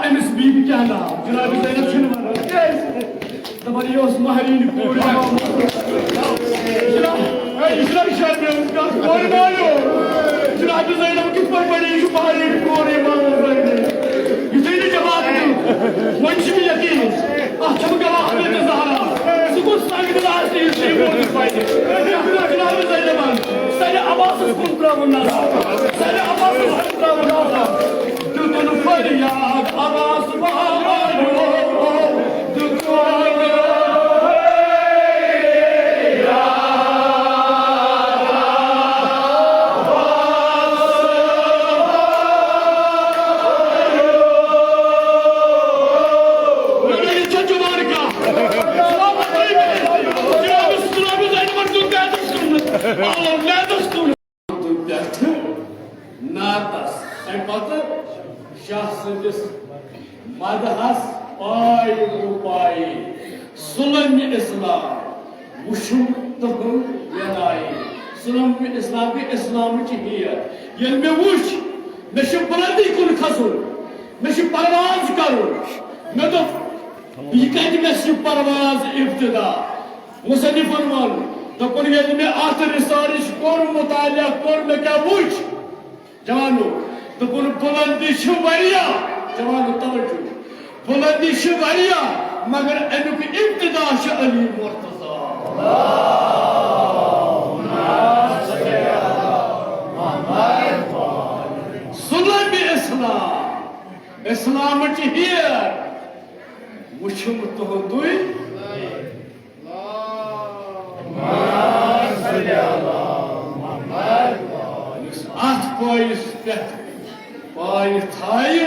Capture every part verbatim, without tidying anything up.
أمِس بیبہِ کیٛاہ ناو؟ جناب زینب چھِنہٕ وَنان۔ کیٛازِ؟ دَپان، یہِ اوس مہرِنۍ کوٗر۔ جناب، ہے، یہِ چھُنہ شرمہِ ہُنٛد کَتھ؟ کورِ مالیو۔ جناب زینب کِتھ پٲٹھۍ بَنہِ؟ یہِ چھُ مہرِنۍ کوٗر، یہِ مانُن بَنہِ۔ یُتھُے نہٕ جواب دیُت، وۄنۍ چھُ مےٚ یقیٖن، اَتھ چھَم گواہ حضرت زہرا۔ سُہ کُس سنگ دِل آسہِ، یُس یہِ موٗجوٗد پَزِ؟ یَتھ پٮ۪ٹھ جناب زینبَن سَرِ عباسَس کُن ترٛٲوٕن نظر۔ سَرِ عباسَس کُن ترٛٲوٕن نظر۔ دیُتُن فریاد عباس بابا۔ دیُتُن پٮ۪ٹھٕ نعتس، اَمہِ پتہٕ شاہ سٕنٛدِس مدحس پاے گوٚو پاے۔ سُلمِ اسلام وُچھُم تُہُنٛد یداے۔ سُلمِ اسلام گٔے اسلامٕچ ہیئت۔ ییٚلہِ مےٚ وُچھ، مےٚ چھُ بُلندی کُن کھسُن، مےٚ چھُ پرواز کرُن۔ مےٚ دوٚپ، یہِ کتہِ گژھِ یہِ پرواز ابتدا؟ مصنفن ووٚن، دوٚپُن، ییٚلہِ مےٚ اتھ research کوٚر، مطالعہ کوٚر، مےٚ کیٛاہ وُچھ؟ جوانو، دوٚپُن، بُلندی چھِ واریاہ۔ جوانو، توجہ۔ بُلندی چھِ واریاہ، مگر اَمیُک ابتدا چھُ علی مرتضیٰ۔ سُلمِ اسلام، اسلامٕچ ہیئت وُچھُم تُہُنٛدُے۔ یُس اتھ پایس پٮ۪ٹھ پایہِ تھایہِ،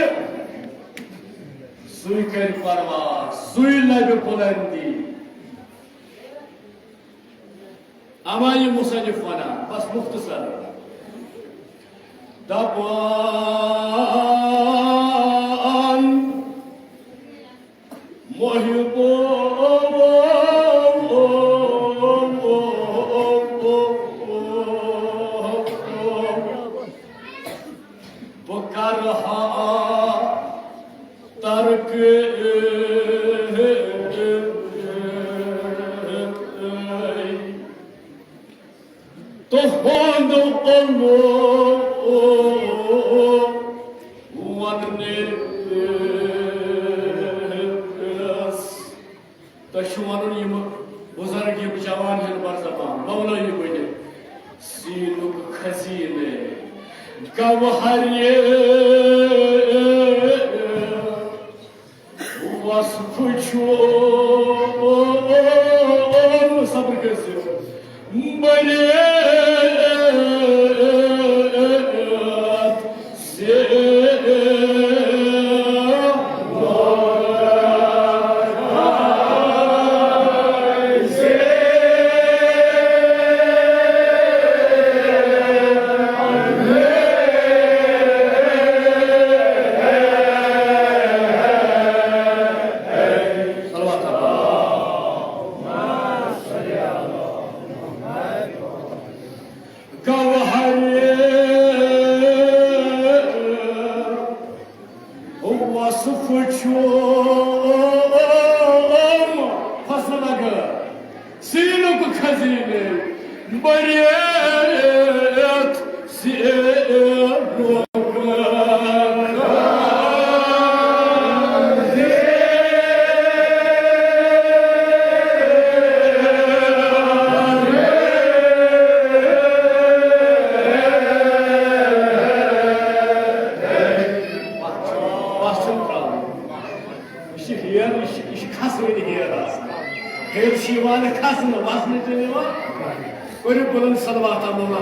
سُے کرِ پرواز، سُے لبہِ بُلندی۔ اما یہِ مصنف ونان، بس مختصر دپان، محبو، بہٕ کرٕ ہا ترک تُہُنٛد علم وننس۔ تۄہہِ چھُ ونُن، یِم بُزرگ، یِم جوان ہن بر زبان مولوی بٔنِتھ، سیٖنُک خزیٖنہٕ گوہر وصف چھُ، صبر کٔرِو، بٔرِتھ سے۔ صلوات۔ گوہر وصف چھُم فصل لگٲ سیٖنُک خزیٖنہٕ بٔرِتھ سیٖنُک۔ پَتھ چھُنہٕ ترٛاوُن۔ یہِ چھِ ہیر، یہِ چھِ، یہِ چھِ کھسوٕنۍ ہیر آسان۔ ہیٚرِ چھِ یِوان کھسنہٕ، وَسنہٕ چھِنہٕ یِوان۔ کٔرِو بُلند صلوات مولا۔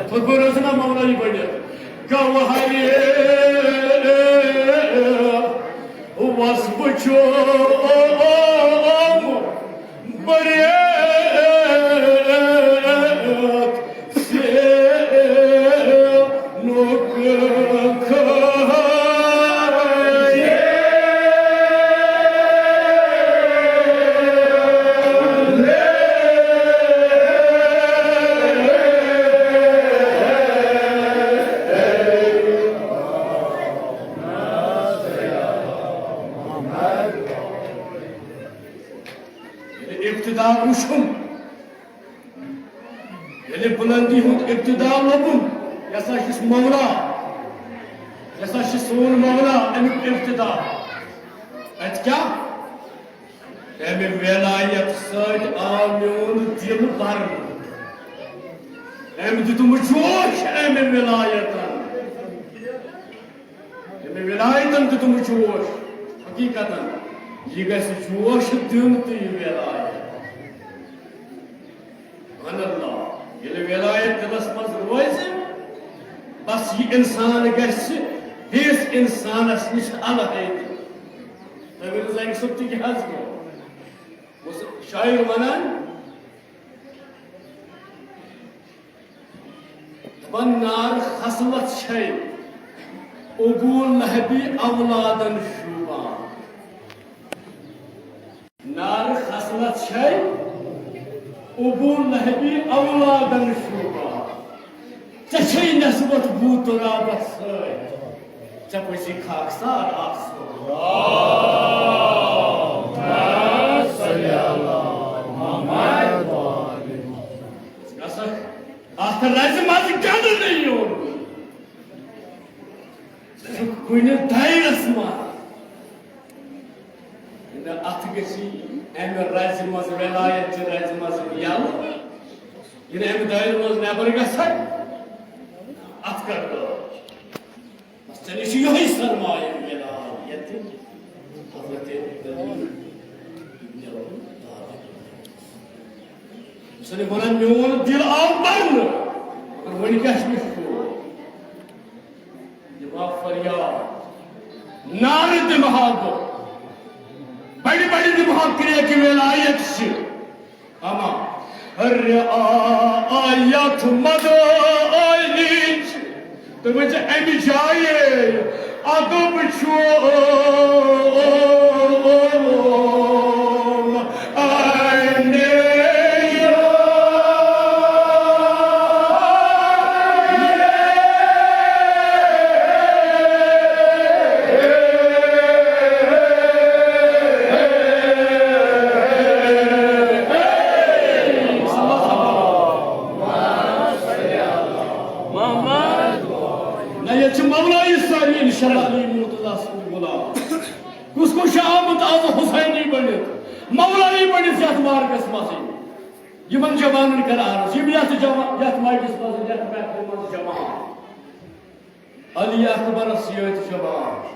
تُہۍ کٔرِو حظ نا مولا یہِ بٔنِتھ۔ گوہرِ وصف چھُم بٔرِتھ سیٖنُک خزیٖنہٕ۔ ابتدا وُچھُن، ییٚلہِ بُلندی ہُنٛد ابتدا لوٚبُن، یہِ ہسا چھُس مولا، یہِ ہسا چھُ سون مولا، اَمیُک ابتدا۔ اَتہِ کیٛاہ؟ اَمہِ ولایت سۭتۍ آو میون دِل بھرنہٕ۔ أمۍ دیُتم جوش اَمہِ ولایتن۔ أمۍ ولایتن دیُتم جوش۔ حقیقتاً، یہِ گژھِ جوش دیُن تہٕ یہِ ولایت۔ سبحان اللہ۔ ییٚلہِ ولایت دِلس منٛز روزِ، بس یہِ انسان گژھِ بیٚیِس انسانس نِش الگ۔ تُہۍ ؤنِو زنگہِ صٲب تہِ کیٛاہ حظ گوٚو؟ اوس شاعر ونان، دپان، نار خصلت چھے ابو لہبی اولادن شوبان۔ نار خصلت چھے ابو لہبی اولادن شوبان۔ ژےٚ چھے نسبت بو ترابس سۭتۍ، ژےٚ پزی خاکسار آسُن۔ گژھکھ اتھ رزِ منٛز گنٛڈنہٕ یُن۔ ژٕ چھُکھ کُنہِ دایرس منٛز۔ یہِ نہٕ اتھ گژھِ امہِ رزِ منٛز، ولایت چہِ رزِ منٛز یلہٕ۔ یہِ نہٕ امہِ دایرٕ منٛز نٮ۪بر گژھکھ، اتھ کر کٲم۔ بس ژےٚ نِش چھُ یِہوٚے سرمایہِ مِلان ییٚتہِ حضرت علی ابن ابی طالب۔ سُہ چھُ ونان، میون دِل آو برنہٕ، مگر وۄنۍ کیٛاہ چھُ مےٚ شوق؟ دِمہٕ ہا فریاد، نعرٕ دِمہٕ ہا بہٕ، بڑِ بڑِ دِمہٕ ہا کرٛیکہٕ ولایت چھِ۔ اما رعایت مدٲرِج، تہٕ وۄنۍ چھِ اَمہِ جایہِ ادب چھُ۔ نہ، ییٚتہِ چھِ مولایی سٲری، انشاءاللہ، علی محمد اللہ سُنٛد غلام۔ کُس کُس چھُ آمُت از حسینی بٔنِتھ، مولایی بٔنِتھ یتھ مارکس منٛزٕے؟ یِمن جوانن کر عرض، یِم یتھ جوا-، یتھ مجلس منٛز، یتھ محفل منٛز جوان۔ علی اکبرس یٲتۍ جوان،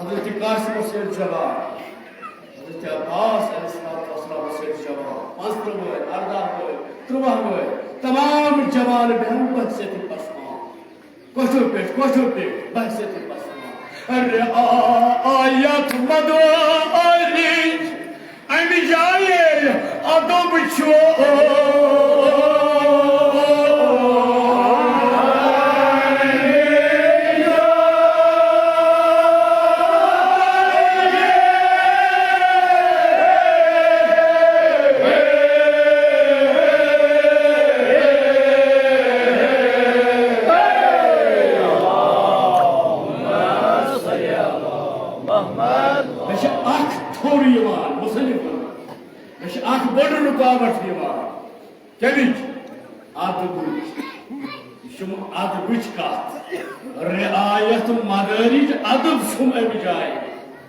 حضرت قاسمس یٲتۍ جوان، حضرت عباس علیہ الصلوۃ والسلامس یٲتۍ جوان، پانٛژترٕٛہ وٲلۍ، ارداہ وٲلۍ، ترٕٛہ وٲلۍ، تمام جوان بیہن بحیثیت پسماند۔ کۄٹھیو پٮ۪ٹھ، کۄٹھیو پٮ۪ٹھ، بحیثیت پسماند۔ رعایت مدٲرِج، اَمہِ جایہِ ادب چھُ۔ مےٚ چھِ اکھ تھوٚر یِوان، مُصنِف وَنان، مےٚ چھِ اکھ بٔڑ رُکاوٹ یِوان۔ کَمِچ؟ ادبٕچ۔ یہِ چھُم ادبٕچ کتھ۔ رعایت مدٲرِج ادب چھُم اَمہِ جایہِ۔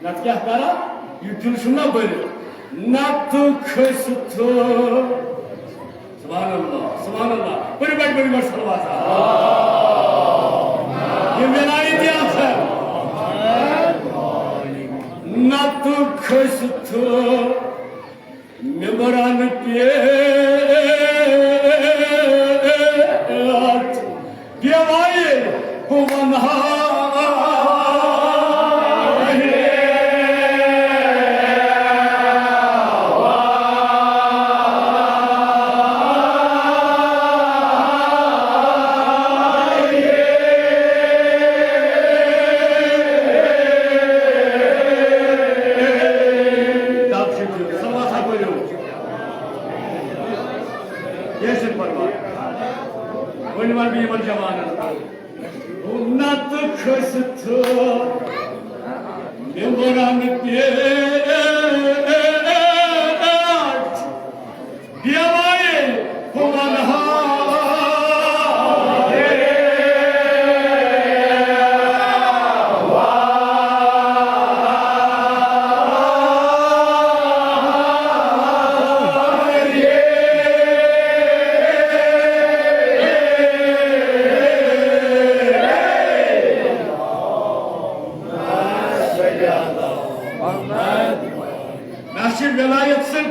نتہٕ کیٛاہ کرا؟ یہِ دِل چھُم نہ بٔرِتھ۔ نتہٕ کھٔسۍ تھٲو۔ سبحان اللہ، سبحان اللہ۔ بٔرِو بڑِ، بٔرِو بڑِ صلوات۔ یہِ ولایت یہِ آسان۔ نتہٕ کھٔسۍ تھٲو۔ ممبرن پٮ۪ٹھ پیوایہِ بہٕ ونہٕ ہا۔ دب چھِ دِل، صلوات ہا پٔرِو۔ کینٛہہ چھُنہٕ پرواے۔ وۄنۍ وَنہٕ بہٕ یِمن جوانن۔ نتہٕ کھٔسِتھ ممبرن پٮ۪ٹھ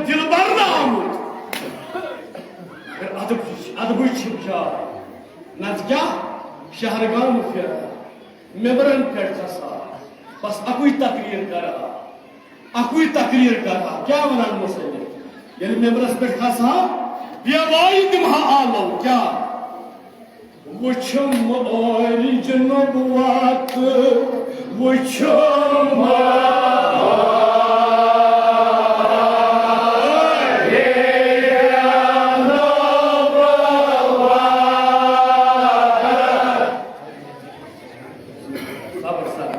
دِلبر نہٕ آمُت۔ ادب، ادبٕچ چھِ جاے۔ نتہٕ کیٛاہ؟ شہر گام پھیران، ممبرن پٮ۪ٹھ کھسان، بس اکُے تقریر کران، اکُے تقریر کران۔ کیٛاہ ونان مصنف؟ ییٚلہِ ممبرس پٮ۪ٹھ کھسہٕ ہا، بیٚیہِ وایہِ دِمہٕ ہا آلو۔ کیٛاہ؟ وٕچھُم عٲرِج نبوت، وٕچھُم صبر، صبر۔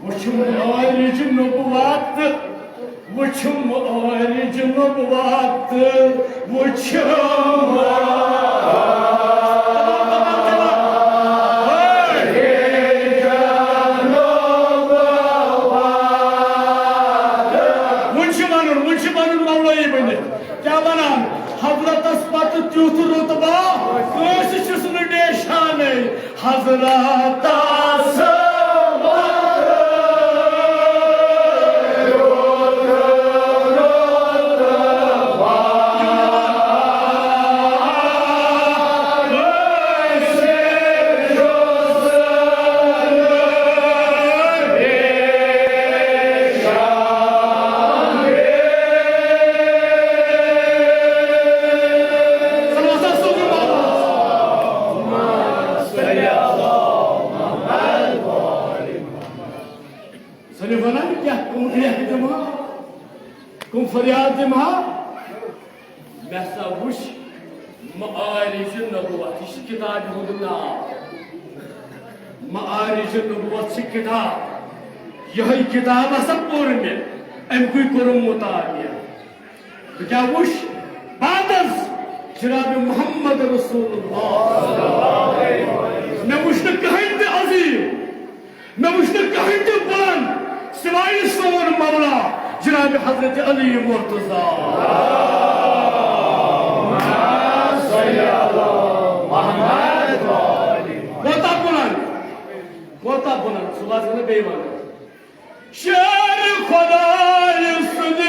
وٕچھُم عٲرِج نبوت، وٕچھُم عٲرِج نبوت، وٕچھُم۔ وۄنۍ چھُ وَنُن، وۄنۍ چھُ وَنُن مولوی بٔنِتھ۔ کیٛاہ وَنان؟ حضرتس پتہٕ تیُتھ رُتبہ، کٲنٛسہِ چھُس نہٕ ڈیشانٕے۔ حضرتس سٲنِس وَنان کیٛاہ؟ کٕم ریٚہہ دِمہٕ ہا؟ کٕم فریاد دِمہٕ ہا؟ مےٚ ہسا وٕچھ معارج النبوت، یہِ چھِ کِتابہِ ہُنٛد ناو۔ معارج النبوت چھِ کِتاب۔ یِہوٚے کِتاب ہسا پوٚر مےٚ، اَمہِ کُے کوٚرُم مُطالعہٕ۔ بہٕ کیٛاہ وُچھ؟ بعد از جناب محمد رسول اللہ۔ مےٚ وُچھ نہٕ کٕہٕنۍ تہِ عظیٖم، مےٚ وُچھ نہٕ کٕہٕنۍ تہِ بُلند سوائے سون مولا جناب حضرت علی مرتضیٰ۔ کوتاہ بُلند، کوتاہ بُلند، صُبحس گژھِ بیٚیہِ وَنُن۔ شیر خدای سٕنٛدِ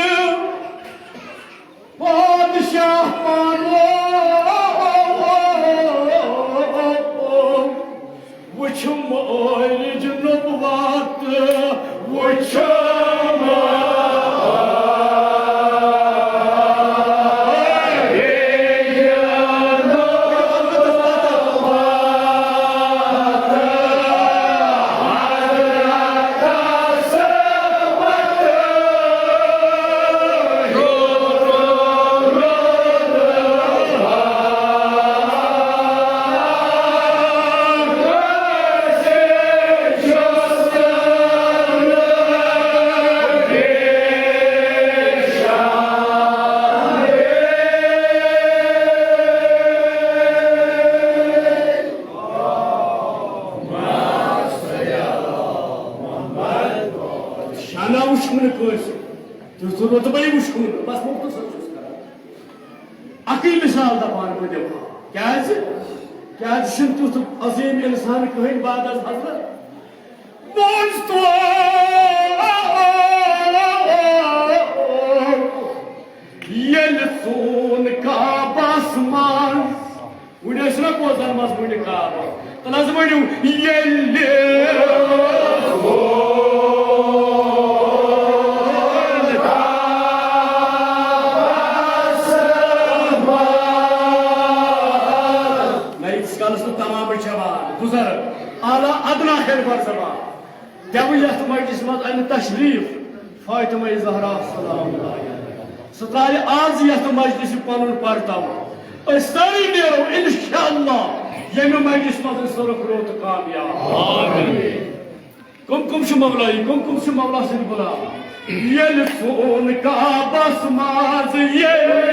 پادشاہ پانو وُچھُم عٲرج نبوت، وُچھُم شانہ وُچھُم نہٕ کٲنٛسہِ، تیُتھ رُتبَے وُچھُم نہٕ، بس مُختصر چھُس کران۔ اَکٕے مثال دَپان بہٕ دِمہٕ ہا۔ کیٛازِ؟ کیٛازِ چھُنہٕ تیُتھ عظیٖم اِنسان کٕہٕنۍ بعد از حضرت؟ بوز تو، ییٚلہِ ژوٗن کعبس منٛز وُنہِ ٲسۍ نا بوزان مضموٗنہِ کعبہٕ؟ تَلہٕ حظ ؤنِو، ییٚلہِ نہ ییٖتِس کالَس نہٕ تمامٕے چھِ وَنان، بُزرگ، اعلیٰ ادنیٰ ہیٚرِ بَر زبان۔ گٮ۪وٕ یَتھ مجلسہِ منٛز اَنہِ تشریٖف فاطمہ زہرا سلام اللہ علیہا۔ سُہ ترٛاوِ آز یَتھ مجلسہِ پَنُن پرتاو۔ أسۍ سٲری نیرو انشاءاللہ ییٚمہِ مجلسہِ منٛز أسۍ سورُکھ روت کامیاب۔ کٕم کٕم چھِ مولایی؟ کٕم کٕم چھِ مولا سٕنٛدۍ غلام؟ ییٚلہِ سون کعبس منٛز ییٚلہِ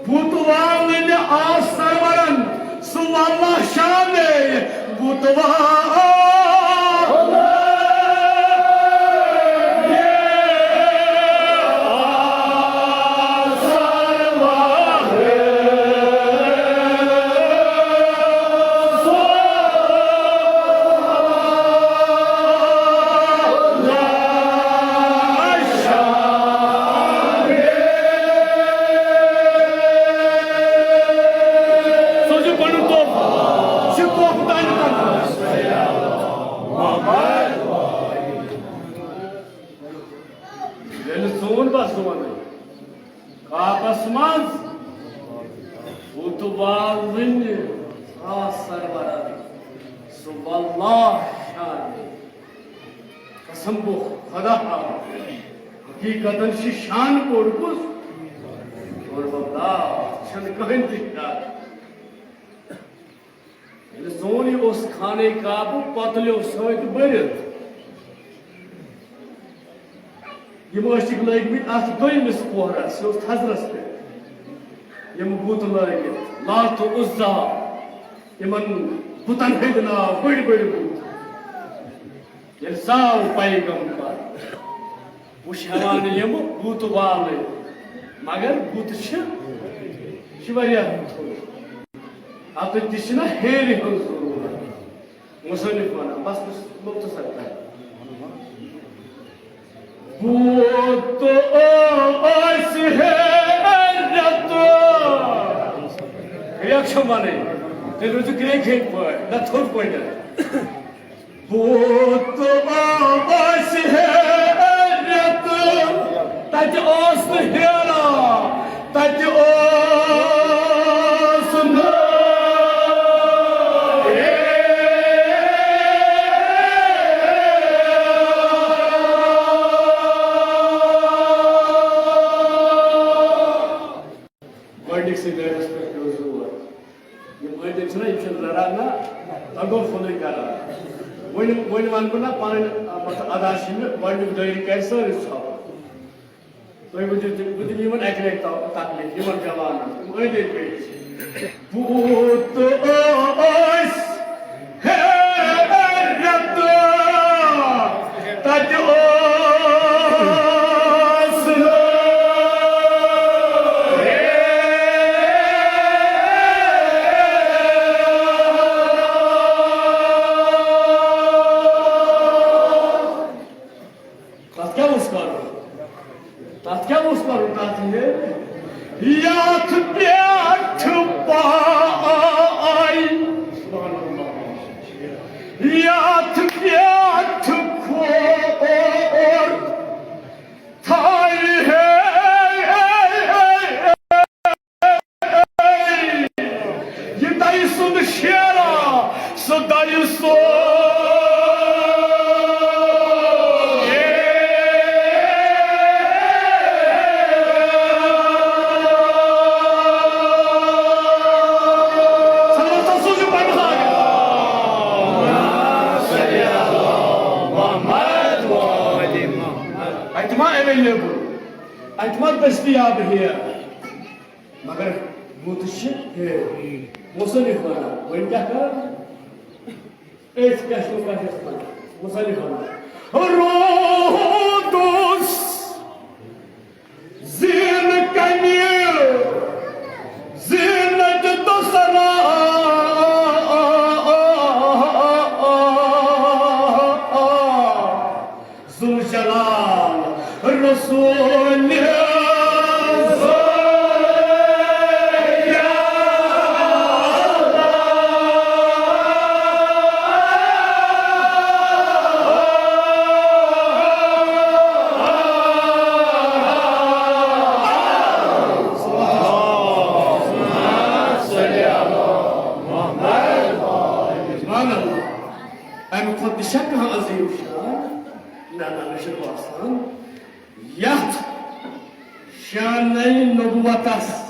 بُت والٕنۍ آس سرورن، سُہ واللہ شانے بُت وال۔ چھُ وَنان۔ کعبس منٛز بُت والٕنۍ آ سرورن، سُہ واللہ شان۔ قسم گوٚو خدا، حقیقتاً چھِ شان کوٚر کُس؟ اور واللہ چھَنہٕ کٕہٕنۍ تہِ شک۔ ییٚلہِ سون یہِ اوس خانہ کعبہٕ پۄتلیو سۭتۍ بٔرِتھ، یِم ٲسِکھ لٲگمٕتۍ اَتھ دوٚیمِس پوہرَس، یہِ اوس تھزرَس پٮ۪ٹھ۔ یِم بُت لٲگِتھ، لات و عزا، یِمَن بُتَن ہٕنٛدۍ ناو، بٔڑۍ بٔڑۍ بُت۔ ییٚلہِ زاو پیغمبر، وٕچھ ہٮ۪وان یِم بُت والٕنۍ، مگر بُت چھِ، چھِ واریاہ تھوٚد۔ اَتھ تہِ چھِنہ ہیرِ ہٕنٛز ضروٗرت۔ مُصنِف وَنان، بس بہٕ چھُس مُختصر کران۔ بُت ٲسۍ ہیرِ تہٕ کرٛیک چھَم وَنٕنۍ، تیٚلہِ روٗزِو کرٛیکہِ ہٕنٛدۍ پٲٹھۍ، نہ تھوٚد پٲٹھۍ۔ بُت ٲسۍ ہیرِ تہٕ تَتہِ اوس نہٕ ہیرا، تَتہِ اوس نہٕ۔ گۄڈٕنِکسٕے دٲیرَس پٮ۪ٹھ پیوٚو زور۔ یِم أنٛدۍ أنٛدۍ چھِنہ، یِم چھِنہٕ لڑان نہ، تَگو فونٕے کران۔ وۄنۍ، وۄنۍ وَنہٕ بہٕ نہ پَنٕنۍ، آ، مطلب، ادا چھِ مےٚ گۄڈٕنیُک دٲیرٕ کرِ سٲرٕے ژھۄپہٕ۔ تُہۍ ؤنِو تہِ، بہٕ دِمہٕ یِمَن اَکہِ لَٹہِ تَو-، تکلیٖف، یِمَن جوانَن۔ یِم أنٛدۍ أنٛدۍ بیٚیہِ چھِ۔ بُت ٲسۍ ہیرِ تہٕ تَتہِ اوس تَتھ کیٛاہ اوس کَرُن؟ تَتھ کیٛاہ اوس کَرُن؟ تَتھ یہِ، یَتھ پٮ۪ٹھ پاے، یَتھ پٮ۪ٹھ کھور تھایہِ ہے۔ یہِ دَیہِ سُنٛد شیرا، سُہ دَیہِ سُنٛد۔ اَتہِ ما ایویلیبل، اَتہِ ما دٔستیاب ہیر؟ مگر بُت چھِ ہیر۔ مُصنِف وَنان، وۄنۍ کیٛاہ کَرو؟ أتھۍ کَشمہٕ کَشَس منٛز مُصنِف وَنان، روٗدُس زیٖنہٕ کَنہِ، زیٖنَت دُسرا۔ ذوالجلال رسول۔ سبحان اللہ۔ اَمہِ کھۄتہٕ تہِ چھا کانٛہہ عظیٖم شان؟ نہ، نہ، مےٚ چھُنہٕ باسان۔ یَتھ شانَے نبوتَس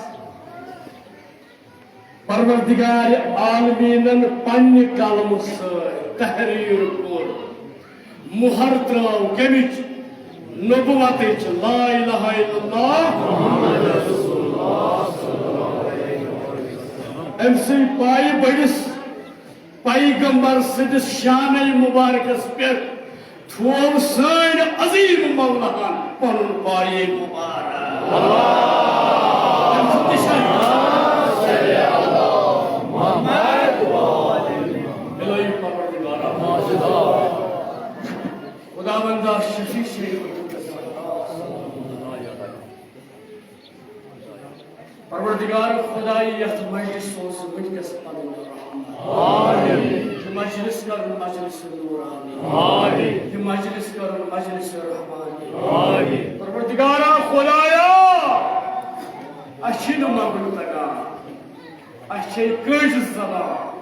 پروردگار عالمیٖنَن پننہِ قلمہٕ سۭتۍ تحریر کوٚر، مُہر ترٲو کمِچ؟ نبوتٕچ، لا الہ الا اللہ۔ أمۍ سٕے پایہِ بٔڑِس پیغمبر سٕنٛدِس شانَے مُبارکَس پٮ۪ٹھ تھوو سٲنۍ عظیٖم مولاہن پنُن پایے مبارک۔ تٔمۍ سُنٛد تہِ چھا؟ الہی پروردگارا۔ خداوندا شفیع شریف۔ پروردگار خدای، یتھ مجلس سوز ونکس پنن رحمت۔ آمین۔ مجلس کرُن مجلس نورانی۔ آمین۔ یہِ مجلس کرُن مجلس رحمانی۔ آمین۔ پروردگارا خدایا، اَسہِ چھِ نہٕ منٛگُن تگان، اَسہِ چھے کٲجِس زبان،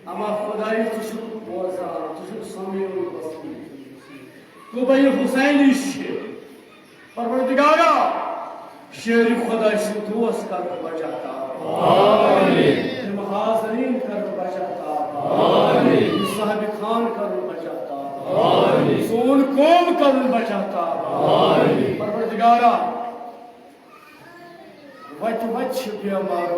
اما خدایا، ژٕ چھُکھ بوزان، ژٕ چھُکھ سمیع البصیر۔ قبہ حسینی چھِ۔ پروردگارا، شیر خداے سٕنٛدۍ دوس کر بجا تاب۔ آمین۔ تِم حاضریٖن کر بجا تاب۔ آمین۔ صاحب خان کر بجا تاب۔ آمین۔ سون قوم کر بجا تاب۔ آمین۔ پروردگارا، وتہِ وتہِ چھِ بیمار۔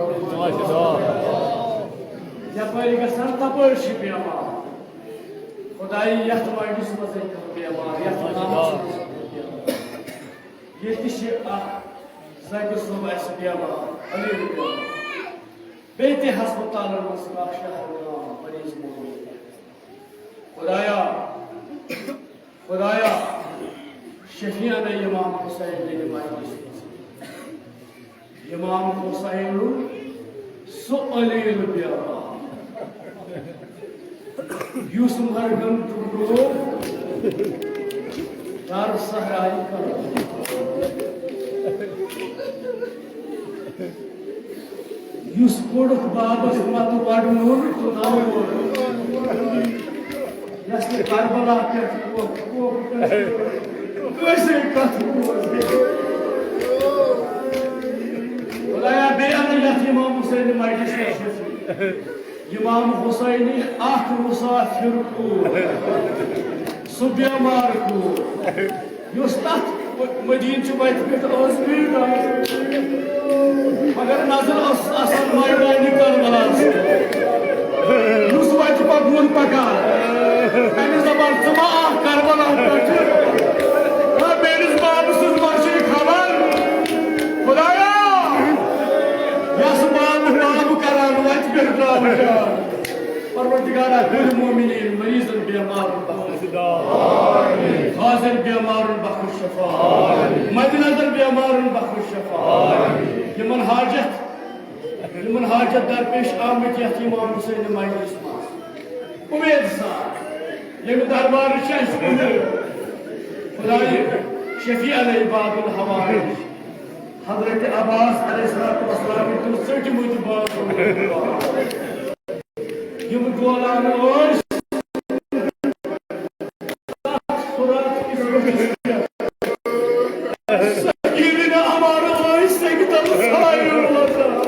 یپٲرۍ گژھان تپٲرۍ چھِ بیمار۔ خداے، یتھ وادیس منٛز کانٛہہ بیمار، یتھ گامس منٛز کانٛہہ بیمار۔ ییٚتہِ چھِ اکھ زنگہِ صٲب اَسہِ بیمار، علی بیمار۔ بیٚیہِ تہِ ہسپتالن منٛز کانٛہہ شہر گام مریض موجود۔ خدایا، خدایا، شفیع نے امام حسین نے مجلس۔ امام حسین سُہ علی بیمار، یُس مرگن ٹُکڑو در صحرائی کرو۔ یُس کوٚڑُکھ بابس پتہٕ وڑنُن تہٕ نوٚو ووٚن۔ یس نہٕ کربلا پٮ۪ٹھ کوٚر، کوٚر کٲنٛسے کتھ بوزِ۔ خدایا، بیٚیہِ اگر یتھ امام حسین مجلس پٮ۪ٹھ چھِ امام حسینی اکھ مسافر کوٗر، سُہ بیمار کوٗر، یُس تتھ مدیٖنہٕ چہِ وتہِ پٮ۪ٹھ ٲس بیٖٹھ آسان، مگر نظر ٲس آسان میدانہِ کربلاہس۔ یُس وتہِ پکوُن پکان، أمِس دپان، "ژٕ ما آکھ کربلا پٮ۪ٹھٕ؟ نہ، میٲنِس بابہٕ سٕنٛز ما چھے خبر؟ خدایا، یس بابہٕ بابہٕ کران وتہِ پٮ۪ٹھ درٛاو جان۔" پروردگارا، کل مومنین مریضن بیمارن بخش شفا۔ حاضر بیمارن بخش شفا۔ مد نظر بیمارن بخش شفا۔ یمن حاجت، یمن حاجت درپیش آمت یتھ امام حسین مجلس منٛز۔ امید سان، یمہِ دربار چھِ اَسہِ کُنہِ خداے شفیع العباد الحوائج حضرت عباس علیہ الصلوۃ والسلام تِم ژٔٹۍ مٕتۍ بانہٕ۔ یِم دولان ٲسۍ تَتھ صراط کِس بٔٹھِس پٮ۪ٹھ۔ سکیٖنہٕ اَمارٕ ٲسۍ سنگہِ تَل سایہِ روزان۔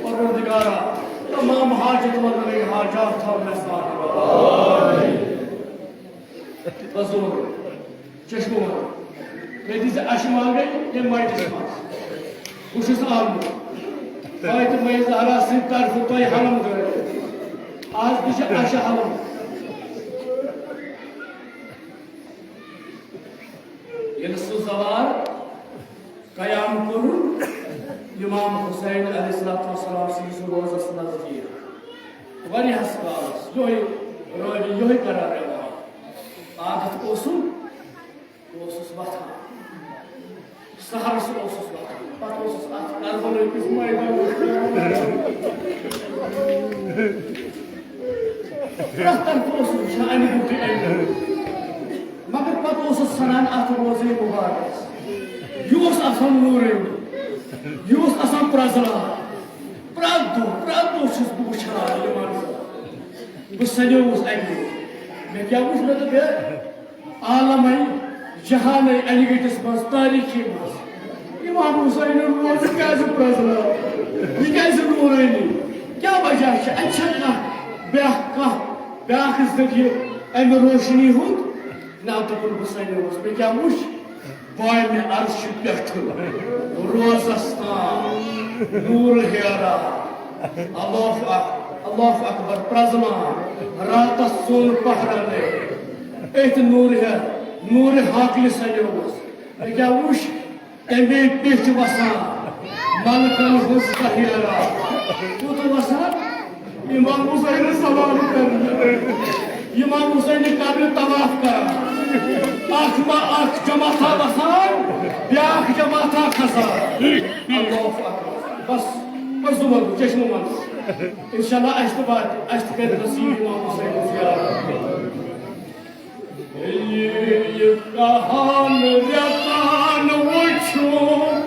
پروردگارا، تمام حاجت مندن ہٕنٛدۍ حاجات تھاو مےٚ ساتھ۔ بس اور۔ چشمہٕ وَنان۔ مےٚ دِژ اَشہِ وانگَے ییٚمہِ مجلسہِ منٛز۔ بہٕ چھُس آمُت۔ فاطمہ زہرا سٕنٛدِ طرفہٕ تۄہہِ حلم گٲڑۍ۔ آز تہِ چھِ اَشہِ حلم۔ ییٚلہِ سُہ زوار قیام کوٚرُن، امام حسین علیہ الصلوۃ والسلام سٕنٛدِس روزس نزدیٖک۔ واریاہس کالس یِہوٚے رٲوی، یِہوٚے کران رٮ۪وایت۔ عادت اوسُم، بہٕ اوسُس وۄتھان۔ سحرس اوسُس وۄتھان۔ پتہٕ اوسُس اتھ کربلہٕ کِس میدانس منٛز۔ پرٛٮ۪تھ طرفہٕ اوسُس وٕچھان، امہِ برونٛٹھٕے امہِ برونٛٹھٕے۔ مگر پتہٕ اوسُس سنان اتھ روزے مبارکس۔ یہِ اوس آسان نوٗرٲنی۔ یہِ اوس آسان پرٛزلان۔ پرٛٮ۪تھ دۄہ، پرٛٮ۪تھ دۄہ چھُس بہٕ وٕچھان یہِ منظر۔ بہٕ سنیووُس امہِ برونٛٹھ۔ مےٚ کیٛاہ وٕچھ؟ مےٚ دوٚپ، ہے، عالمے جہانٕے انہِ گٔٹِس منٛز، تٲریٖخی منٛز امام حسینُن روزٕ کیٛازِ پرٛزناو؟ یہِ کیٛازِ نوٗرٲنی؟ کیٛاہ وجہ چھِ؟ اَتہِ چھا کانٛہہ بیٛاکھ، کانٛہہ بیٛاکھ ذٔریعہٕ اَمہِ روشنی ہُنٛد؟ نہ، دوٚپُن، بہٕ سنیووُس، مےٚ کیٛاہ وٕچھ؟ بامہِ عرشہِ پٮ۪ٹھٕ روزس تام نوٗر ہیران۔ اللہ اک-، اللہ اکبر، پرٛزنان راتس سون پہرن۔ أتھۍ نوٗرِ، نوٗرِ حاقلہِ سنیووُس۔ مےٚ کیٛاہ وُچھ؟ تَمے پیٚٹھۍ وَسان ملکن ہٕنٛز کہیرا۔ کوٚت وَسان؟ امام حسین سوال کرنہٕ۔ امام حسین قبرِ طواف کران۔ اکھ ما اکھ جماعتھا وَسان، بیٛاکھ جماعتھا کھسان۔ اللہ اکبر۔ بس، بس، دُعا گوٚو، چشمہٕ وَنٛد۔ انشاءاللہ اَسہِ تہِ واتہِ، اَسہِ تہِ کَرِ نصیٖب امام حسین زیارت۔ یہِ کہن رٮ۪تن وٕچھُن،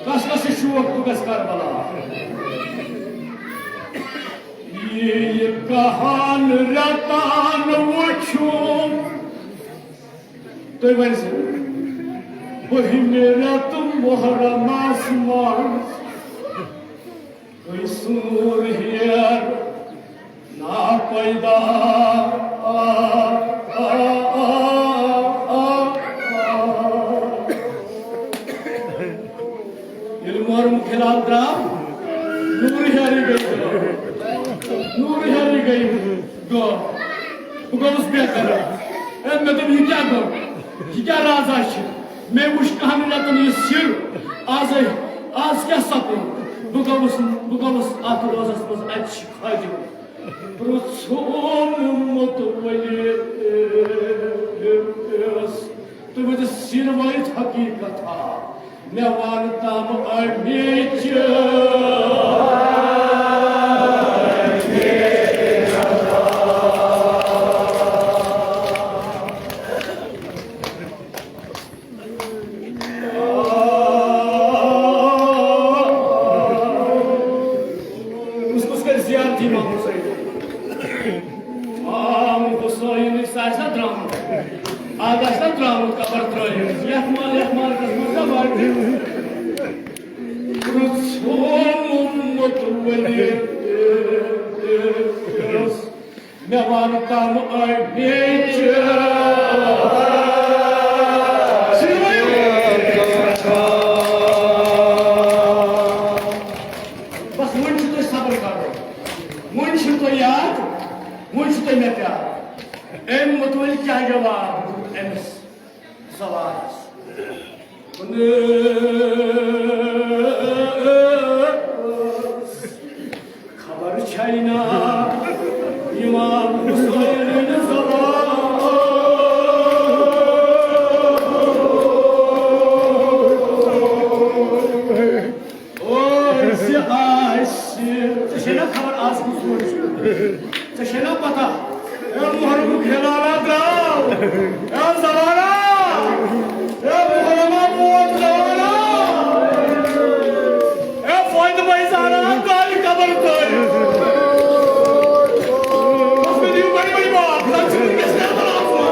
کس کس چھُ شوق بہٕ گژھٕ کربلا؟ یہِ کہن رٮ۪تن وٕچھُن، تُہۍ ؤنِو سا، بٔہمہِ رٮ۪تہٕ محرمس منٛز گٔے سون ہیر ناپیدا۔ ییٚلہِ محرمُک ہلال درٛاو، نوٗرٕ ہیرٕے گٔے غٲب۔ نوٗرٕ ہیرٕے گٔے غٲب۔ بہٕ گوٚوُس بے قرار۔ اے، مےٚ دوٚپ، یہِ کیٛاہ گوٚو؟ یہِ کیٛاہ رازا چھِ؟ مےٚ وٕچھ کہن رٮ۪تن یہِ سِر۔ آز، آز کیٛاہ سپُد؟ بہٕ گوٚوُس، بہٕ گوٚوُس اتھ روزس منٛز اَتہِ چھِ خٲجہِ۔ پرٛژھُم مُتوٲلِس، تُہۍ ؤنِو، سِر وٲیِتھ حقیٖقت ہا، مےٚ وَن تام اَمِچ۔ کُس کُس کرِ زیارت امام حسین؟ امام حسین سُہ آسہِ نا درٛامُت، از آسہِ نا درٛامُت قبر ترٲوِتھ، یتھ ما-، یتھ مالکس منٛز کانٛہہ باقٕے۔ پرٛژھُم مُتوٲلِس، مےٚ وَن تام اَمِچ۔ بس وۄنۍ چھُ تۄہہِ صبر کرُن، وۄنۍ چھُ تۄہہِ یاد، وۄنۍ چھُ تۄہہِ مےٚ پیار۔ أمۍ مُتوٲلۍ کیٛاہ جواب دیُت أمِس؟ سوالس۔ خبر چھینا امام حسین زوال۔ اوے زِ آسہِ، ژےٚ چھے نا خبر آز کُس دۄہ چھُ؟ ژےٚ چھے نا پتہ؟ اے محرمُک ہلالا درٛاو۔ اے زوالا! اے محرما ووت زوالا! اے فاطمہ زہرا کالہِ قبر تٲرِتھ۔ بس مےٚ دِیِو بڑِ بڑِ معاف، زن چھُ وٕنکیٚس کربلاہس منٛز۔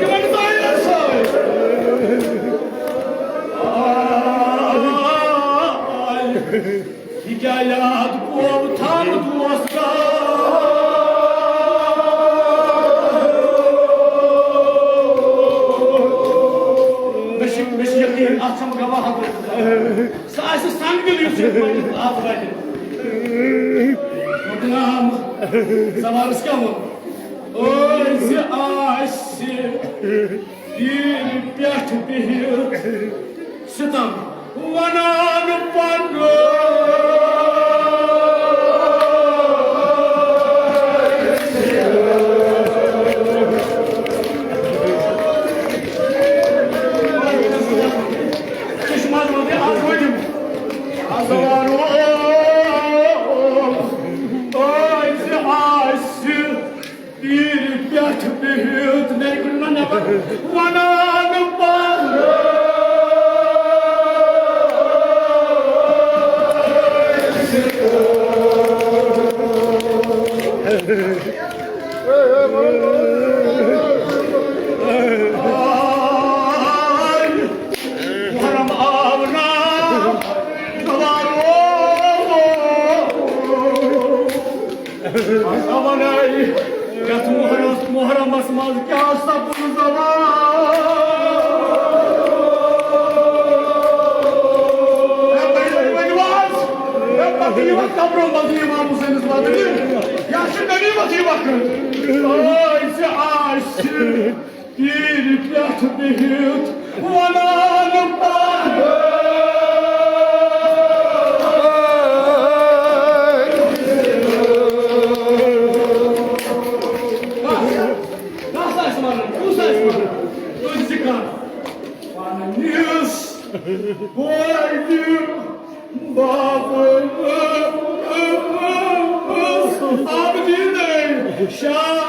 تِمن زٲیرن سۭتۍ۔ آے۔ یہِ کیٛاہ یاد پوو تھل دوستا؟ مےٚ چھِ، مےٚ چھِ یقیٖن، اَتھ چھَم گواہ اَکھ۔ سُہ آسہِ سنگ دِل یُس یہِ مٲنِتھ اَتھ وَتہِ۔ مُدنام زوالَس کیٛاہ ووٚن؟ أزۍ آسہِ پیٖرِ پٮ۪ٹھ بِہِتھ ستم ونان پنُن۔ چشمہ روزِ آز وٲتِم۔ آز وارو۔ أزۍ آسہِ پیٖرِ پٮ۪ٹھ بِہِتھ، مےٚ کُن نہ نٮ۪بر، وَنان پَتہٕ۔ محرم آو نا، دوبارٕ۔ آسا وَنے، یَتھ محرمس، محرمس منٛز کیٛاہ سپُد زوال؟ ہے، تُہۍ ؤنِو حظ، ہے، پتہٕ یِیِو حظ قبرو منٛزٕ اِمام حُسینس وَدنہِ۔ یا چھِ غنیٖمت یہِ وقت۔ أزۍ آسہِ پیٖرِ پٮ۪ٹھ بِہِتھ وَنان پَتہٕ۔ کَس آسہِ وَنان؟ کُس آسہِ وَنان؟ تُہۍ زٕ کَر؟ پنٛنِس کورِ بابہٕ۔ شاہ۔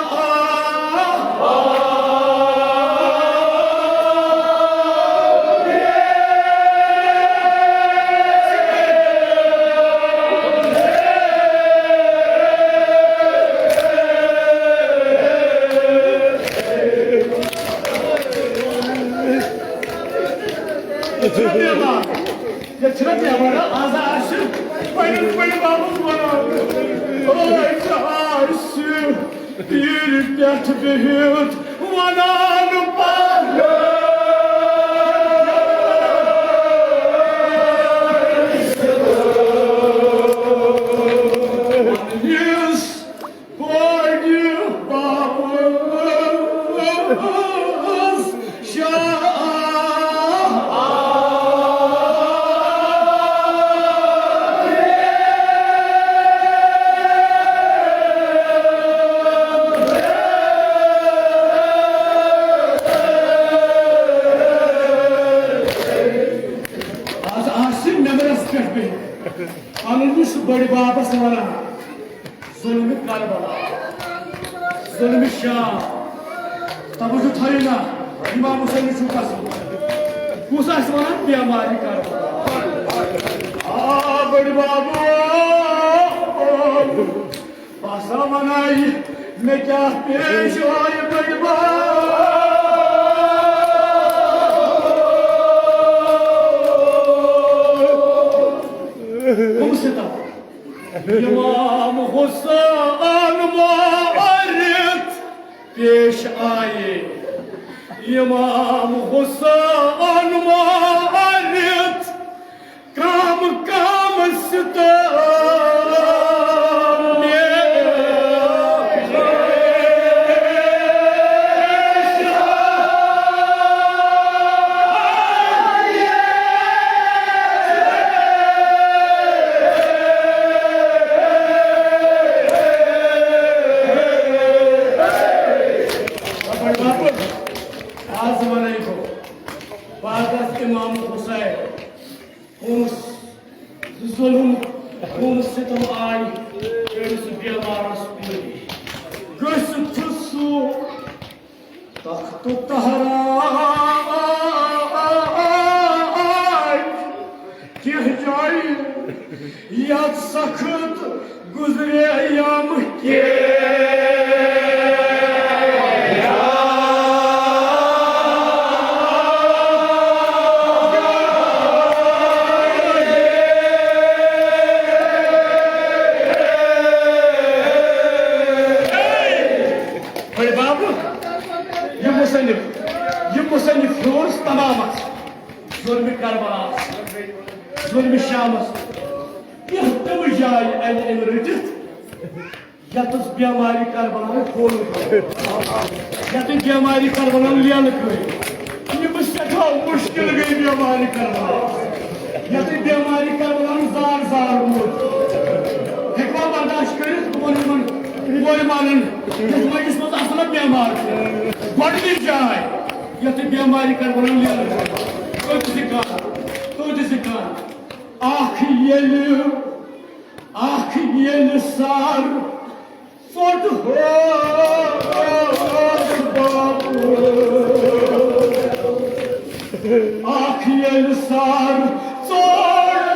ییٚتہِ چھِنہ بیمار، ییٚتہِ چھِنہ بیمار، آز آسہِ پننِس بٔڑِ بَبَس وَنان، أسۍ آسہِ پیٖرِ پٮ۪ٹھ بِہِتھ وَنان پَتہٕ۔ پننِس بٔڑِ بَبَس شاہ۔ آز آسہِ مٮ۪مبرَس پٮ۪ٹھ بیٚہِتھ پننِس بٔڑِ بَبَس وَنان۔ ظلم کربلا، ظلم شام۔ توجہ تھٲیِو نا، امام حسین چھُ قسم۔ کُس آسہِ ونان بیمارِ کربلا؟ آ، بٔڑِ بَبہٕ، بہٕ ہسا ونے، مےٚ کیٛاہ پیش آیہِ بٔڑِ بَبہٕ؟ کُم ستم؟ امام حسین مارتھ پیش آیے، امام حسین مارتھ کم کم ستم۔ آز وَنَے بہٕ، بعد از امام حسین، کُس ظلم، کُس ستم آے أمِس بیمارس پٮ۪ٹھ۔ گٔژھِتھ چھُ سُہ تخت تہران کینٛہہ جایہِ یتھ سخت گزرے یم کینٛہہ۔ بڑِ بابہٕ، یہِ مصنف، یہِ مصنف ہیوٚر تمامس۔ ظلمِ کربلاہس، ظلمِ شامس، کینٛہہ تِم جایہِ انہِ أمۍ رٔٹِتھ، یتس بیمارِ کربلاہن کھول، یتھ بیمارِ کربلاہن لیلہٕ کٔرۍ۔ یہِ بہٕ سٮ۪ٹھاہ مُشکِل گٔے بیمارِ کربلا، یتھ بیمارِ کربلاہن زار زار روٗد۔ ہیٚکوا برداشت کٔرِتھ؟ بہٕ وَنہٕ یِمن مٲلۍ مالن، یتھ مجلس منٛز اصل بیمار چھُ۔ گۄڈٕنِچ جاے، یتھ بیمارِ کربلاہن لیلہٕ کٔرۍ۔ توتہِ زِ کانٛہہ، توتہِ زِ کانٛہہ۔ اکھ ییٚلہِ، اکھ ییٚلہِ سر ژوٚٹ ہوس بابہٕ۔ اکھ ییٚلہِ سر ژوٚٹ۔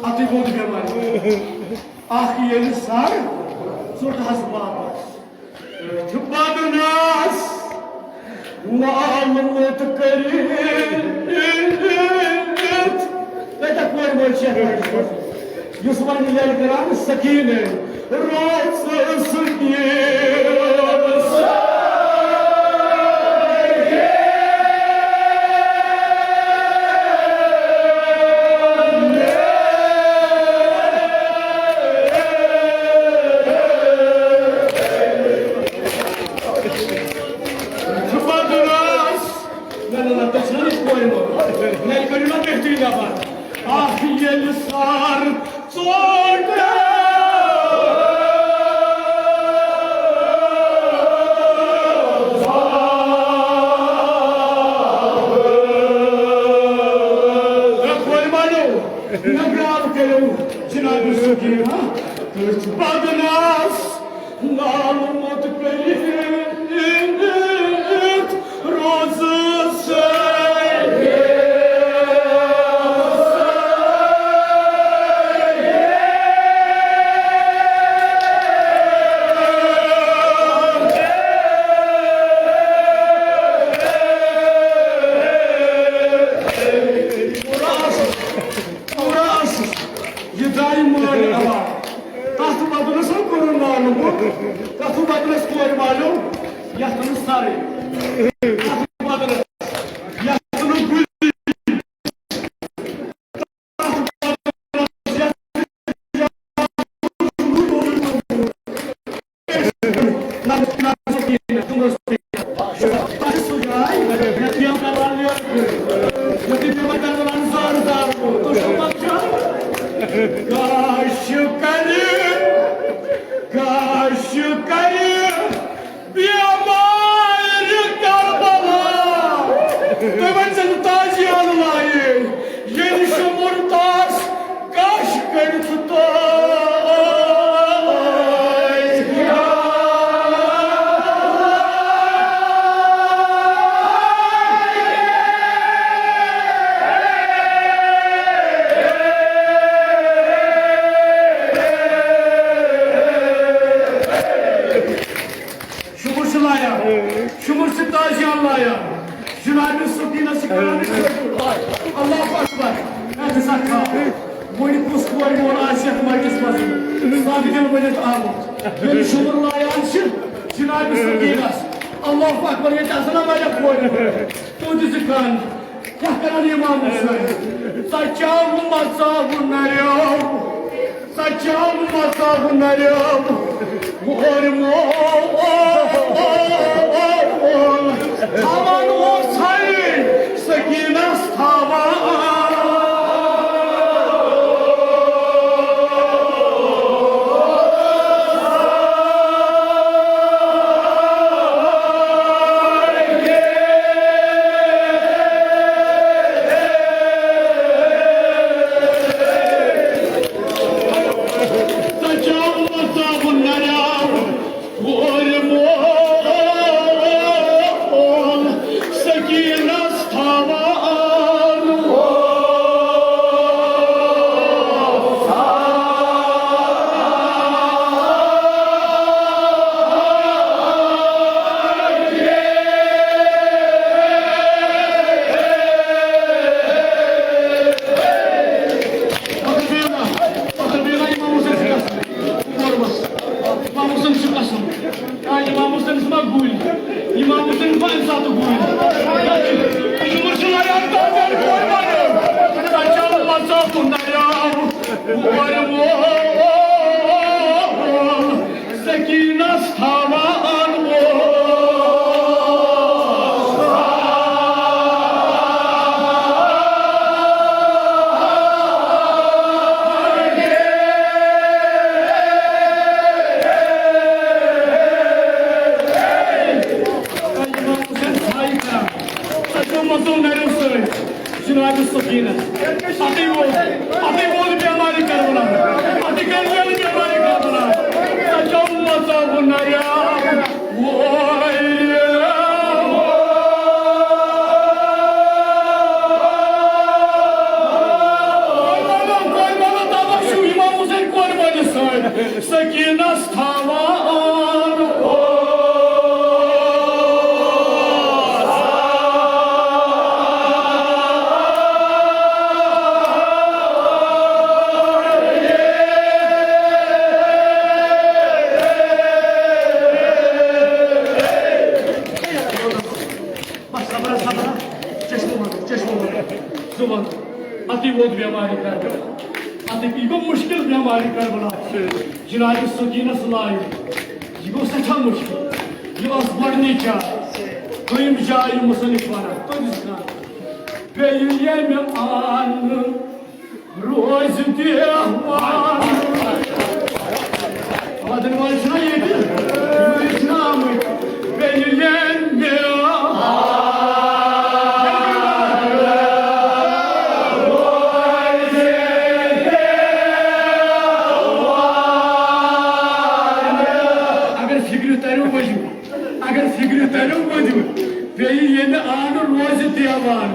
اَتھٕے گوٚو تہٕ بٮ۪مارِ۔ اکھ ییٚلہِ سر ژوٚٹ حظ بابس۔ أتھۍ بدنس والمُت کٔرِتھ۔ تتہِ کورِ مٲلۍ چھِ یتھ وَنان، یُس وۄنۍ ییٚلہِ کران سکیٖنہٕ روٗد سُہ سکیٖن۔ نہ، نہ، نہ، تۄہہِ چھُنہٕ یہِ پورٕ ووٚنمُت۔ مےٚ کٔرِو نا بہتری نفر۔ اکھ ییٚلہِ سر ژوٚٹ۔ سکیٖنہ، تٔتھۍ بدنس نالہٕ موٚت کٔرِتھ روزٕ سٲری۔ پوٗرٕ ٲسٕس، یہِ درٛایہِ مٲلۍ علاوٕ۔ تَتھ بدلس ہا کوٚرُن نالہٕ موٚت، تَتھ بدلس کورِ والیو یَتھ نہٕ سَرٕے۔ تَتھ بدلس، یَتھ نہٕ گُلۍ۔ کاش کرِ، کاش کرِ بیمارِ کربلا۔ تُہۍ ؤنۍ زیو نہٕ تازیانہٕ لایے، ییٚلہِ شُمُر تاس کاش کٔرِتھ تاج۔ شُمُر چھِ لایان، شُمُر چھِ تازیان لایان۔ جناب سکینہ چھِ کران یہِ خٲطرٕ۔ اللہ اکبر۔ اے، ژٕ سا کھا۔ وۄنۍ کُس کورِ مول آسہِ یَتھ مجلس منٛز؟ سۄ تہِ دِنہٕ ؤنِتھ آمُت۔ ییٚلہِ شُمُر لایان چھِ، جناب سکینس۔ اللہ اکبر، ییٚتہِ آسَن نا واریاہ کورِ مول۔ تُہۍ تہِ زِ کھَن۔ کیٛاہ کران امام حسین؟ ژچاو مژاو نریو، ژچاو مژاو نریو، وور مول۔ تھاوان اوس ہے سکینس تھاوان۔ سجاو مزاو نریاو، کورِ مول سکینس تھاوان۔ امام حسین چھُ قسم۔ آ، امام حسین چھُ ما گُلۍ؟ امام حسین چھُ ما اَمہِ ساتہٕ گُلۍ؟ شُمُر چھُ لگان تازیانہٕ کورِ والٮ۪ن۔ سجاو مزاو نریاو، کورِ مول سکینس تھاوان وول۔ سجاو مزاو نریو سۭتۍ۔ جناب سکینہ، اَتھٕے ووت، اَتھٕے ووت بیمارِ کربلا، اَتھٕے کَرِ ویل بیمارِ کربلا۔ سجاو مزاو نریاو، وورِ۔ سکینس تھاوان۔ بس، صبر، صبر۔ چشمہٕ وَنٛد، چشمہٕ وَنٛد۔ زٕ وَنٛد۔ اَتھٕے ووت بیمارِ کربلا۔ اَتھٕے، یہِ گوٚو مُشکِل بیمارِ کربلا۔ جناب سکینس لایہِ۔ یہِ گوٚو سٮ۪ٹھاہ مُشکِل۔ یہِ ٲس گۄڈٕنِچ جاے۔ دوٚیِم جاے یہِ مُصنِف وَنان۔ تُہۍ دِژ کانٛہہ۔ بیٚیہِ ییٚمہِ اَنہٕ روزِ دیوان۔ وَدَن وٲلۍ چھِنہ ییٚتہِ؟ یِمَے چھِنہ آمٕتۍ؟ بیٚیہِ ییٚمہِ تَمیُک موٗجوٗب پیٚیہِ ییٚمہِ آنہٕ روزِ دیوان۔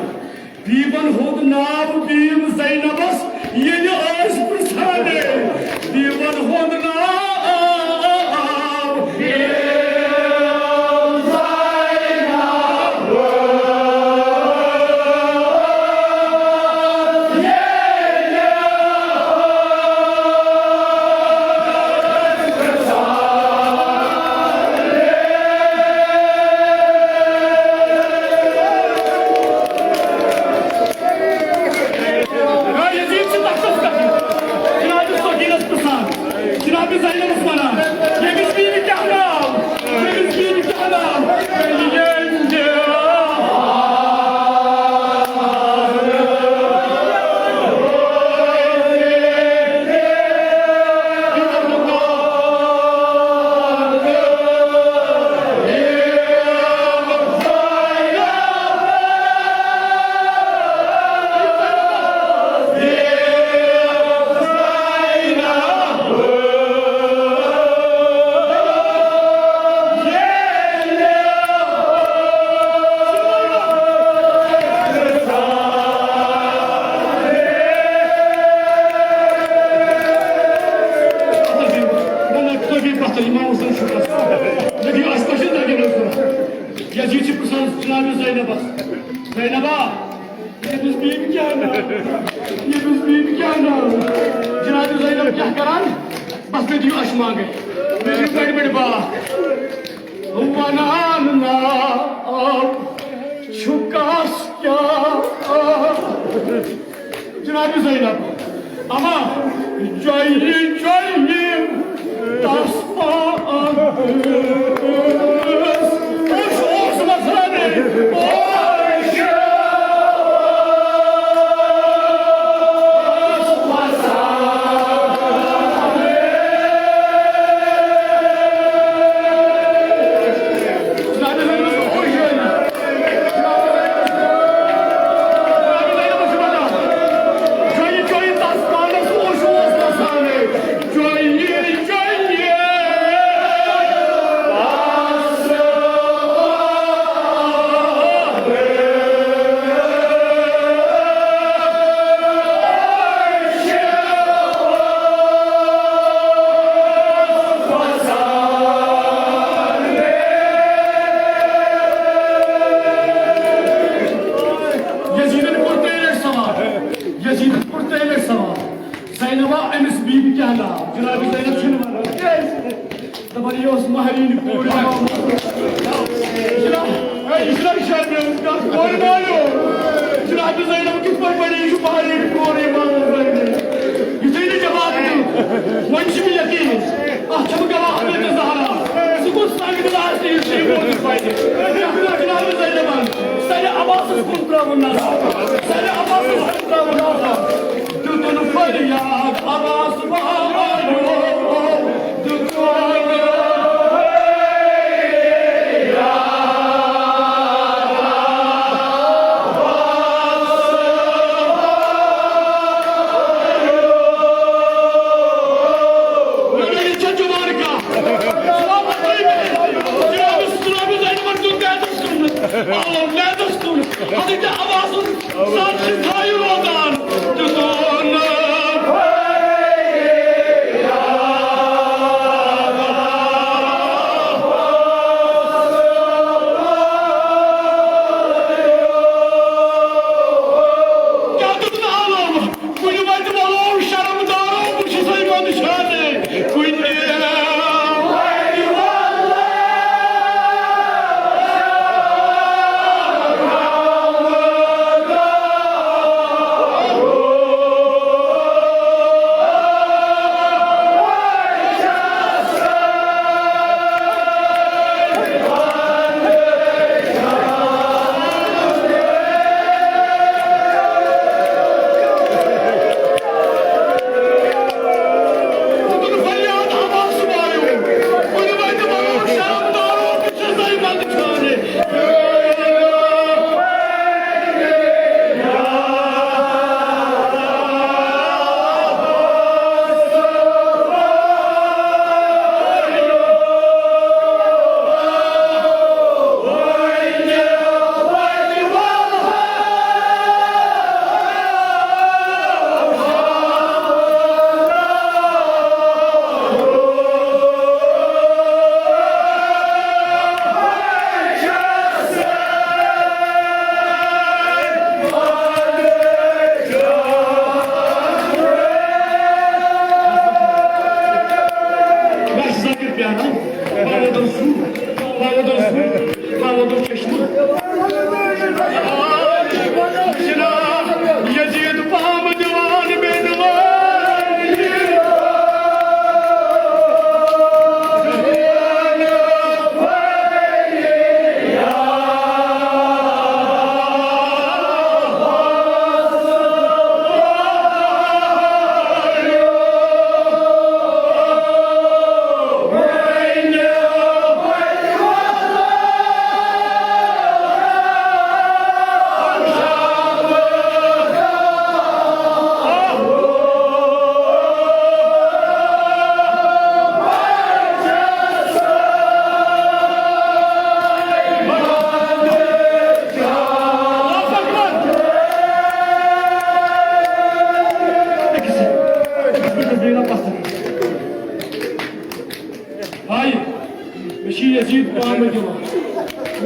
بیٖبن ہُنٛد ناو بیٖم زینبس ییٚلہِ ٲسۍ پرٛژھان۔ بیٖبن ہُنٛد ناو بیٖم زینب۔ یزید چھُ تختس پٮ۪ٹھ جناب سکینس پرٛژھان، جناب زینبس ونان، ییٚمِس بیبی کیٛاہ ناو؟ ییٚمِس بیبی کیٛاہ ناو؟ یزید چھُ پرٛژھان جناب زینبس، زینبا، ییٚمِس بیبی کیٛاہ ناو؟ ییٚمِس بیبی کیٛاہ ناو؟ جناب زینب کیٛاہ کران؟ بس مےٚ دِیِو اَشہِ مانٛگٕے، مےٚ دِیِو بٔڑۍ بٔڑۍ باکھ۔ ونان ناو چھُ کس کیٛاہ؟ جناب زینب، اما، جویہِ جویہِ تس پانس۔ اوش اوس وسان، اوش اوس وسان۔ یزیدن کوٚر ترٛیٚیہِ لٹہِ سوال۔ یزیدن کوٚر ترٛیٚیہِ لٹہِ سوال۔ زینبا، أمِس بیبی کیٛاہ ناو؟ جناب زینب چھِنہٕ وَنان۔ کیٛازِ؟ دَپان، یہِ ٲس مہرِنۍ کوٗر۔ جناب، اے، یہِ چھُنہ شرمہِ ہٕنٛز کَتھ، کورِ مالیو۔ جناب زینب کِتھ پٲٹھۍ بَنہِ؟ یہِ چھُ مہرِنۍ کوٗر، یہِ مانان زینب۔ یُتھُے نہٕ جواب دیُت، وۄنۍ چھُ مےٚ یقیٖن، اَتھ چھَم گواہ حضرت زہرا۔ سُہ گوٚو سنگ دِل آسہِ، یُس یہِ موٗجوٗب بَنہِ۔ یَتھ پٮ۪ٹھ جناب زینبَن سَرِ عباسَس کُن ترٛٲوٕن نظر۔ سَرِ عباسَس کُن ترٛٲوٕن نظر۔ دیُتُن فریاد عباس بابا۔ کُنہِ وَتہِ وَلو شرمدارو، بہٕ چھُسَے منشانے کُنہِ۔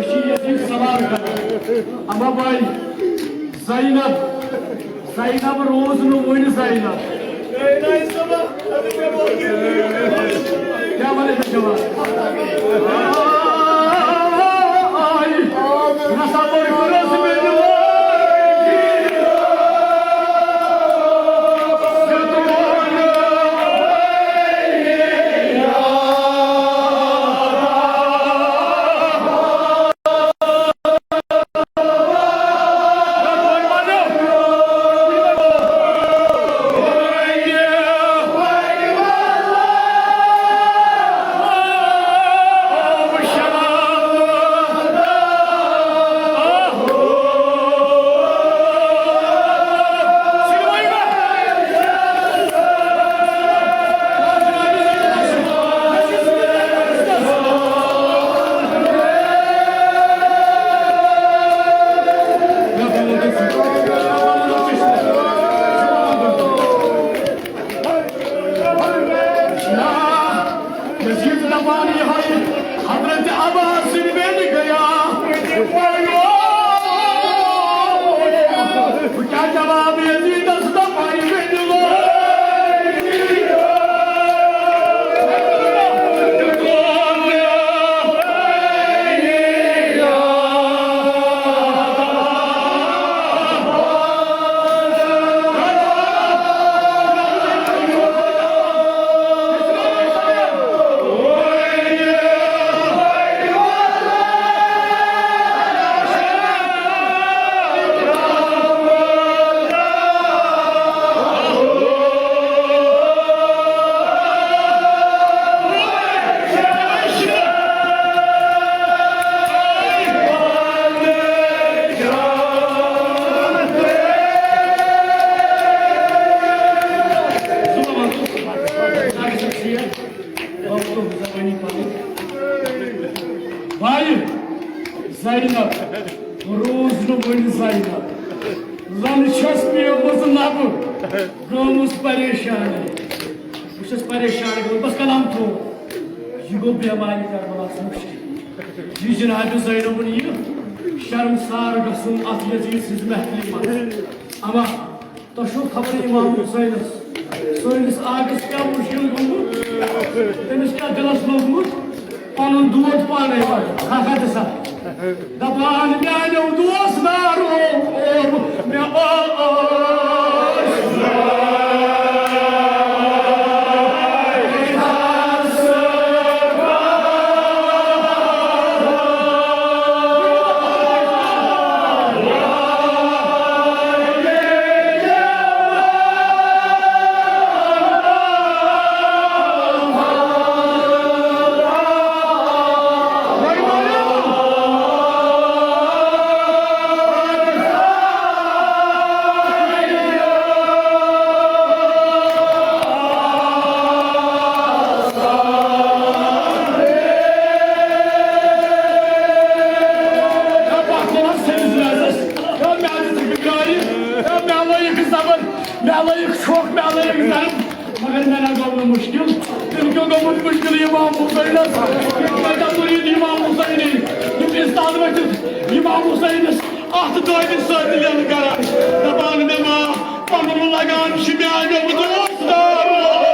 یزید سوال کران۔ اما بھائی، زینب، زینب روز نہٕ وُنہِ زینب۔ کیٛاہ وَنَے بہٕ جواب؟ آے، نسا بٔڑ کٔرٕس مےٚ نہٕ۔ یزید دپان یہے حضرت عباس سٕنٛدِ بیٚنہِ گٔیا۔ بہٕ کیٛاہ جواب یزیدس دپان بیٚنہِ لوگ؟ بایہِ، زینب روٗز نہٕ وُنہِ زینب۔ زَن چھَس پیمٕژ نَبہٕ، گٔمٕژ پریشان۔ بہٕ چھَس پریشان گوٚمُت، بس قلم تھوٚو۔ یہِ گوٚو بیمارِ کربلاہَس مُشکِل۔ یہِ جناب زینبُن یہِ شرمسار گژھُن اَتھ یزید سٕنٛزِ محفلہِ منٛز۔ اما تۄہہِ چھو خبر امام حسینس سٲنِس آقس کیٛاہ مُشکِل گوٚمُت، تٔمِس کیٛاہ دِلس لوٚگمُت، پنُن دود پانے وَٹُن۔ ہا، ہا، دِسا۔ دَپان میٛانیو دوستارو، مےٚ اوس مےٚ لٲیِکھ زبر، مےٚ لٲیِکھ چھۄکھ، مےٚ لٲیِکھ ضرب، مگر مےٚ نہ گوٚو نہٕ مُشکِل۔ تٔمۍ کیٛاہ گوٚمُت مُشکِل امام حسینس؟ یِم کۭتیٛاہ مُریٖد امام حسینٕکۍ، یِم استاد ؤتھِتھ امام حسینس اَتھ دٲدِ سۭتۍ لیٚن کران، دَپان مےٚ ما پَنُن لگان چھِ میٛانیو دوستو۔